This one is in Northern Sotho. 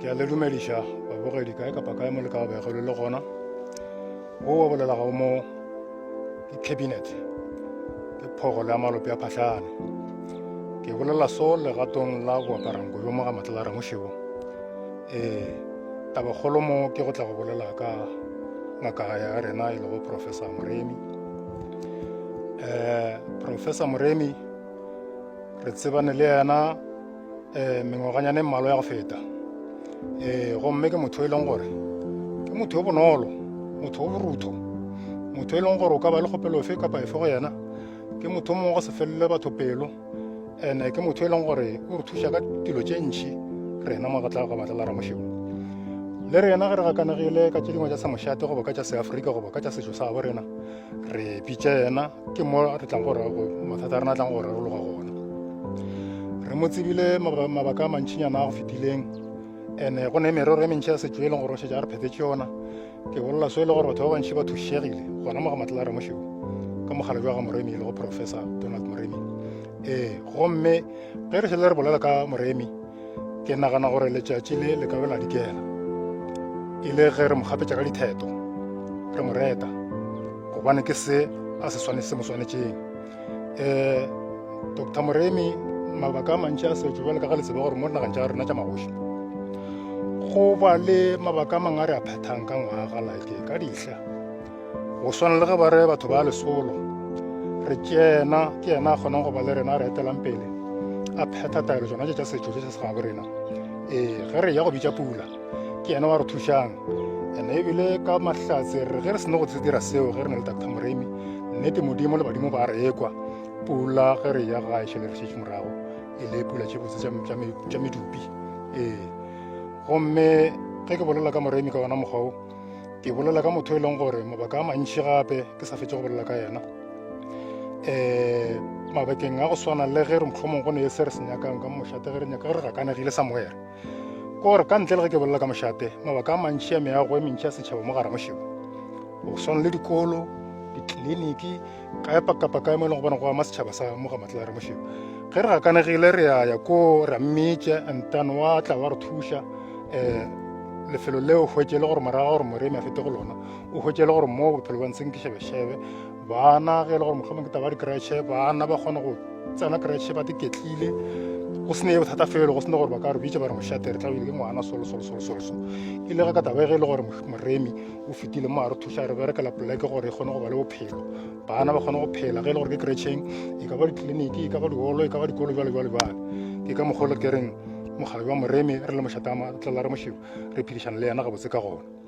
Ke a le dumediša babogedi kae kapa kae mo le ka bego le le gona. Wo wa bolelago mo ke cabinet ke phogo le ya malope a phahlane. Ke bolela so legatong la boaparanko bjo mo ga Matlala Ramošebo. Ee, tabakgolo mo ke go tla go bolela ka ngaka ya rena e lego Professor Moremi. Eh, Professor Moremi re tsebane le yena eh, mengwaganyana e mmalwa ya go feta. Eh, gomme ke motho e leng gore ke motho yo bonolo, motho o borutho, motho e leng gore o ka ba le kgopelo efe kapa efe go yena. Ke motho mongwe go se felele batho pelo. Ene ke motho e leng gore o re thuša ka dilo tše ntši rena mo gatla ga Matlala Ramošego. Le rena ge re gakanegile ka tše dingwe tša semošate goba ka tša seafrika goba ka tša setšo sa gabo rena, re bitša yena, ke mo re tlang gore mathata a rena a tlang go rarologa gona. Re mo tsebile mabaka a mantšinyana a go fetileng, ene go ne merero e mentši ya setšo e leng gore o šetše a re phethetše yona. Ke bolela so e le gore batho ba bantši ba thušegile gona mo ga Matlala Ramošego ka mogala jwa ga Moremi e lego Professor Donald Moremi. Ee, gomme ge re šele re bolela ka Moremi, ke nagana gore letšatši le le ka be la dikela e le ge re mo gapetša ka ditheto, re mo reta, gobane ke se a se swane se mo swanetšeng. Um Doctor Moremi, mabaka a mantši a setšo bjale ka ga le tseba gore mo dinageng tša rena tša magoši go ba le mabaka a mangwe a re a phethang ka ngwaga like ka dihla go swana le ge ba re batho ba lesolo re ke yena ke yena a kgonang go ba le rena a re etelang pele a phetha taelo tsona tše tša setšo tše se gabo rena. Ee, ge re ya go bitša pula ke yena wa re thušang ene ebile ka mahlatse re ge re seno go se dira seo ge re na le Doctor Moremi nnete modimo le badimo ba re ekwa pula ge re ya gae šele re šetše morago e le pula tše botse tša medupi. Ee, gomme ge ke bolela ka Moremi ka ona mokgwa o ke bolela ka motho e leng gore mabaka a mantši gape ke sa fetše go bolela ka yena um mabakeng a go swana le ge re mohlomong go ne se re se nyakang ka mošate ge re nyaka ge re gakanegile somewhere ke gore ka ntle le ge ke bolela ka mošate mabaka a mantši a meago e mentši ya setšhaba mo gare mošebo go swana le dikolo ditleliniki kae kapa kae mo e leng go bona go ama setšhaba sa mo ga Matlala Ramošebo ge re gakanegile re ya ya ko ra mmitša and then wa tla wa re thuša um lefelo leo hwetše le gore morago gore Moremi a fete go lona o hwetše le gore mo bophelo ba ntseng ke šebešebe bana ge e le gore mohlomong ke taba di-creche bana ba kgone go tsena creche ba tiketlile go sene ye bothata felo go sene gore ba ka re bitša ba re mošate re tla bile ke ngwana solo solo solo solo so e le ge ka taba ge e le gore Moremi o fetile mo a re thuša re berekela poleke gore e kgone go ba le bophelo bana ba kgone go phela ge e le gore ke kretšheng e ka ba ditleliniki e ka ba diholo e ka ba dikolo jalo jalo jalo ke ka mokgolo ke reng mogala wa Moremi re le mošate wa Matlala Ramošego re phedišana le yena gabotse ka gona.